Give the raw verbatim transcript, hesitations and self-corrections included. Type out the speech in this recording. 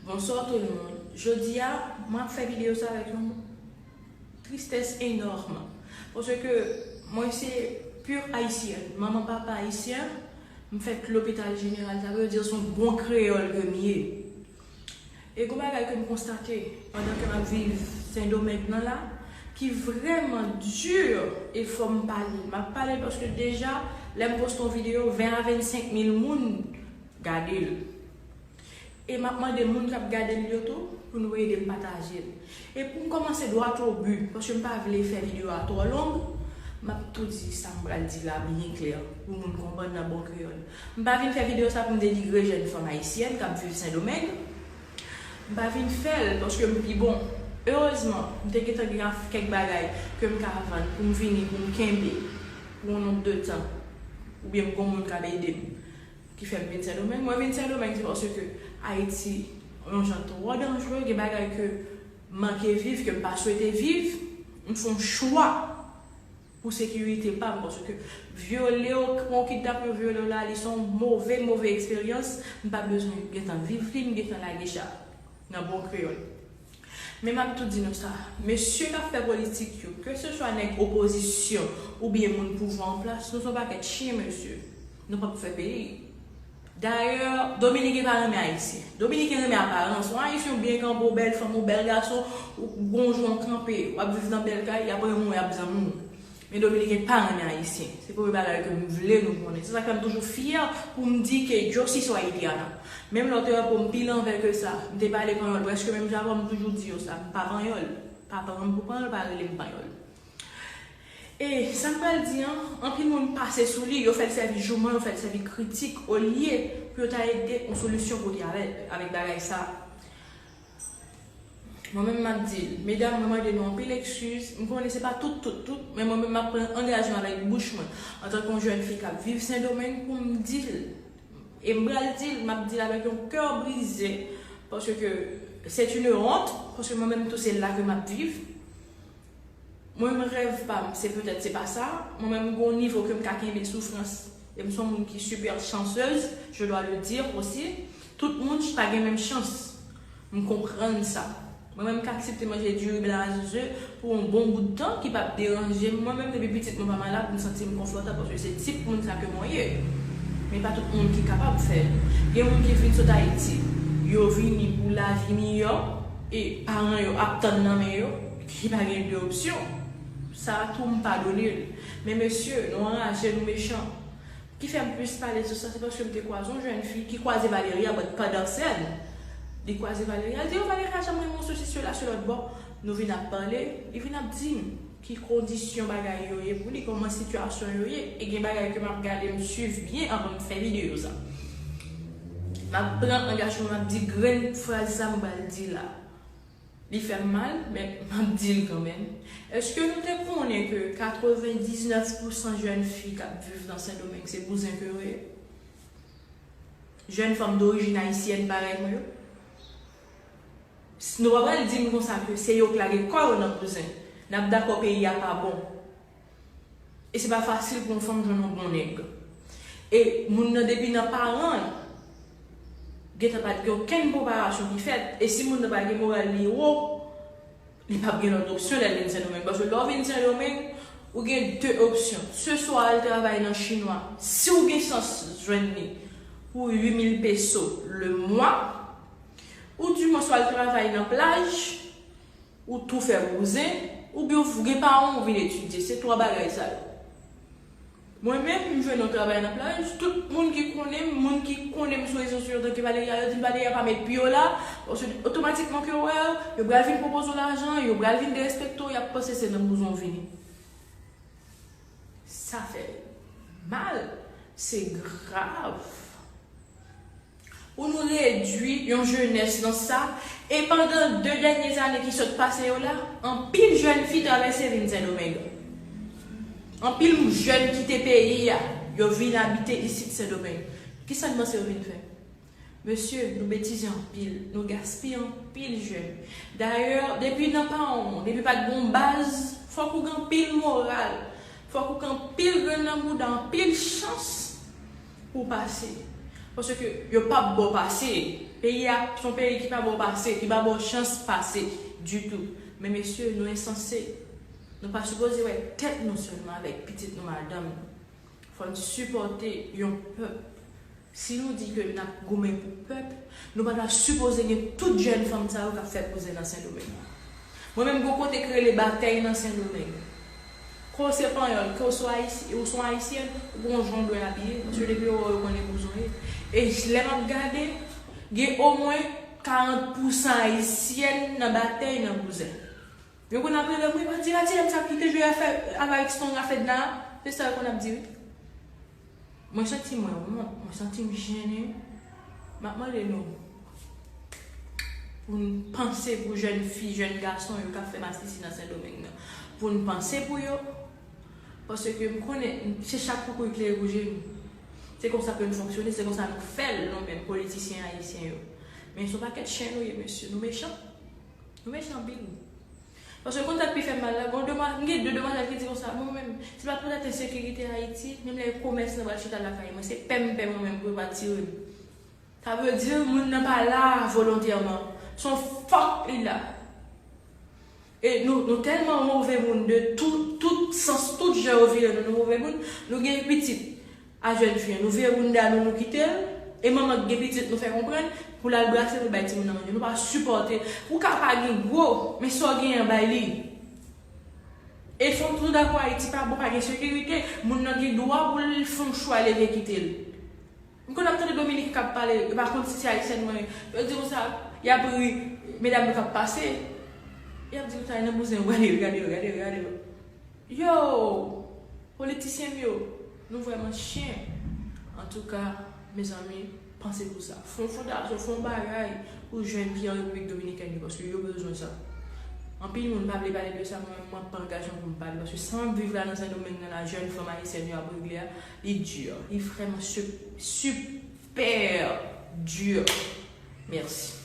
Bonsoir tout le monde. Jodi a, mwen ap fè videyo sa avèk yon tristès enòm. Paske mwen se pur ayisyèn. Manman papa ayisyen, m fèt lopital jeneral, sa vle di se yon bon kreyòl ke m ye. E gon bagay ke m konstate pandan ke m ap viv Sendomeng nan la, ki vrèman di e fò m pale. M ap pale paske deja, lè m poste yon videyo, ven a vennsenk mil moun gade l. E m ap mande moun k ap gade l yo tou pou nou ede m pataje l. E pou m kòmanse droit au but, paske m pa vle fè videyo a twò long, m ap tou di sa m pral di la byen klè pou moun konprann nan bon kreyòl. M pa vin fè videyo sa pou m denigre jèn fanm ayisyèn k ap viv Sendomeng. M pa vin fè l paske m pi bon. Erezman, m te gentan gen kèk bagay ke m ka vann pou m vini, pou m kenbe pou yon nonb de tan, oubyen m gon moun k ap ede m. Ki fè m vin Sendomeng. Mwen vin Sendomeng se paske Ayiti yon jan twò danjere, gen bagay ke m manke viv, ke m pa swete viv, m fè yon chwa pou sekirite pa m, paske vyole w, pran w kidnape w, vyole w la, li se yon move, move eksperyans, m pa bezwen gentan viv li, m gentan lage cha nan bon kreyòl. Men m ap tou di nou sa, mesye k ap fè politik yo, keseswa nèg opozisyon oubyen moun pouvwa an plas, nou se yon pakèt chen, mesye. Nou p ap fè peyi. Dayè, Dominiken pa renmen Ayisyen. Dominiken renmen aparans. Yon Ayisyen, ou byen kanpe, ou bèl fanm, ou bèl gason, ou gon jan w kanpe, w ap viv nan bèl kay, y ap renmen w, y ap zanmi w. Men Dominiken pa renmen Ayisyen. Se premye bagay ke m vle nou konnen. Se sa k fè m toujou fyè pou m di ke yo sí soy haitiana. Menm lè w te wè po m pi lanvè ke sa, m te pale panyòl prèske menm jan avè w, m toujou di yo sa. M pa panyòl. Pa pran m pou panyòl, pa rele m panyòl. E sa m pral di an, anpil moun pase sou li, yo fè l sèvi jouman, yo fè l sèvi kritik, olye pou yo ta ede yon solisyon pou li avè, avèk bagay sa. Mwen menm m ap di l, medam, mwen mande nou anpil ekskiz. M konnen se pa tout, tout, tout, men mwen menm m ap pran angajman avèk bouch mwen, antanke yon jèn fi k ap viv Sendomeng, pou m di l. E m pral di l, m ap di l avèk yon kè brize, paske c'est une honte, paske mwen menm tou se la ke m ap viv. Mwen menm rèv pa m, se petèt se pa sa. Mwen menm m gon nivo ke m ka kenbe soufrans. E m se yon moun ki super chanceuse, je dois le dire aussi. Tout moun pa gen menm chans. M konprann sa. Mwen menm m ka aksepte manje diri blaze pou yon bon bout tan ki p ap deranje m. Mwen menm depi pitit mwen pa malad, m santi m konfòtab paske se tip moun sa ke mwen ye. Men pa tout moun ki kapab fè l. Gen moun ki vin sot Ayiti, yo vini pou lavi miyò e paran yo ap tann nan men yo, ki pa gen de opsyon. Sa a tou m padone l. Men mesye, nou anraje, nou mechan. Ki fè m plis pale sou sa, se paske m te kwaze yon jèn fi ki kwaze Valeria, but pandan sèn, li kwaze Valeria, li di, "Oh, Valeria janm renmen w, sesi, sela, se lòt bò." Nou vin ap pale, li vin ap di m ki kondisyon bagay yo ye pou li, kòman sitiyasyon yo ye. E gen bagay ke m ap gade, m swiv byen anvan m fè videyo sa. M ap pran angajman, m ap di grenn fraz sa m pral di la. Li fè m mal, men m ap di l kanmenm. Èske nou te konnen ke katrevendiznèf pousan jèn fi k ap viv nan Sendomeng se bouzen ke yo ye? Jèn fanm dorijin ayisyèn parèy mwen yo? S-, nou pa pral di m konsa ke se yo k lage kò yo nan bouzen. N ap dakò peyi a pa bon. E se pa fasil pou yon fanm jwenn yon bon nèg. E moun nan depi nan paran l, gentan pa t gen okenn preparasyon ki fèt. E si moun nan pa gen moral li wo, li p ap gen lòt opsyon lè l vin Sendomeng. Paske lè w vin Sendomeng, ou gen de opsyon. Se swa al travay nan chinwa, si w gen chans jwenn li, pou uit mil peso le mwa, ou dimwen swa al travay nan plaj, ou tou fè bouzen, oubyen w gen paran w vin etidye. Se twa bagay sa yo. Mwen menm, m jwenn yon travay nan plaj, tout moun ki konnen m, moun ki konnen m sou rezo sosyo antanke Valeria, yo di m Valeria pa met pye w la, paske otomatikman ke yo wè, yo pral vin pwopoze w lajan, yo pral vin derespekte w, y ap panse se nan bouzen w vini. Sa fè mal, se grav. Pou nou redwi yon jenès nan sa, e pandan de dènye ane ki sot pase yo la, anpil jèn fi travèse vin Sendomeng. Anpil jèn kite peyi a, yo vin abite isit Sendomeng. Kisa n panse yo vin fè? Mesye, nou betize anpil, nou gaspiye anpil jèn. Dayè, depi nan paran w, depi pa t gon baz, fòk ou gen anpil moral, fòk ou gen anpil grenn nan bouda, anpil chans pou w pase. Paske yo p ap ba w pase. Peyi a se yon peyi ki pa ba w pase, ki pa ba w chans pase ditou. Men mesye, nou ensanse. Nou pa sipoze wè tèt nou sèlman avèk pitit nou, madanm nou. Fò n sipòte yon pèp. Si nou di ke n ap goumen pou pèp, nou pa ta sipoze gen tout jèn fanm sa yo k ap fè bouzen nan Sendomeng. Mwen menm, gon kote k rele Batèy nan Sendomeng. Ke w se panyòl, ke w se ayisyen, ou se yon ayisyèn, ou gon jan w dwe abiye, paske depi yo wè w, yo konnen bouzen w ye. E lè m ap gade, gen omwen karant pousan ayisyèn nan Batèy nan bouzen. Yo konn ap rele m, wi, Pati, Pati, lè m sa kite jwe afè avèk Strong, afè Dna, se sa yo konn ap di, wi. Mwen santi mwen wont, mwen santi m jennen. M ap mande nou pou n panse pou jèn fi, jèn gason yo k ap fè masisi nan Sendomeng nan. Pou n panse pou yo. Paske m konnen se chat koukouy k leve pou je nou. Se konsa ke n fonksyone, se konsa nou fè l, nou menm politisyen ayisyen yo. Men se yon pakèt chen nou ye, mesye. Nou mechan. Nou mechan anpil. Paske konn sa k pi fè m mal la, gon demwa-, m gen de demwazèl ki di konsa, mwen menm, se pa poutèt ensekirite Ayiti, menm lè e komès nan pral chita lakay mwen, se pè m pè mwen menm pou yo pa tire m. Sa vle di moun nan pa la volontèman. Se yon fòk li la. E nou, nou tèlman move moun de tout, tout sans, tout jan yo vire nou, nou move moun, nou gen pitit a jèn fi an, nou vire moun da nou, nou kite l, e manman k gen pitit, nou fè konprann, pou l al brase, pou l bay timoun nan manje. Nou pa sipòte. Ou ka pa gen gwo, men sa w genyen, bay li. E fò n tou dakò, Ayiti pa bon, pa gen sekirite, moun nan gen dwa pou l fè yon chwa leve kite l. M konn ap tande Dominik k ap pale, yo pa konn si se ayisyèn mwen ye. Yo di konsa, y ap ri, medam yo k ap pase. Y ap di konsa, nan bouzen, gade yo, gade yo, gade yo, gade yo. Yo! Politisyen m yo, nou vrèman chen. Antouka, mezanmi, panse pou sa. Fè yon fondasyon, fè yon bagay pou jèn fi an Repiblik Dominikèn yo, paske yo bezwen sa. Anpil moun pa vle pale de sa, mwen menm, mwen ap pran angajman pou m pale, paske sa m ap viv la nan Sendomeng nan la, jèn fanm ayisyèn yo ap regle a, li di, li vrèman su-, sipè di. Mèsi.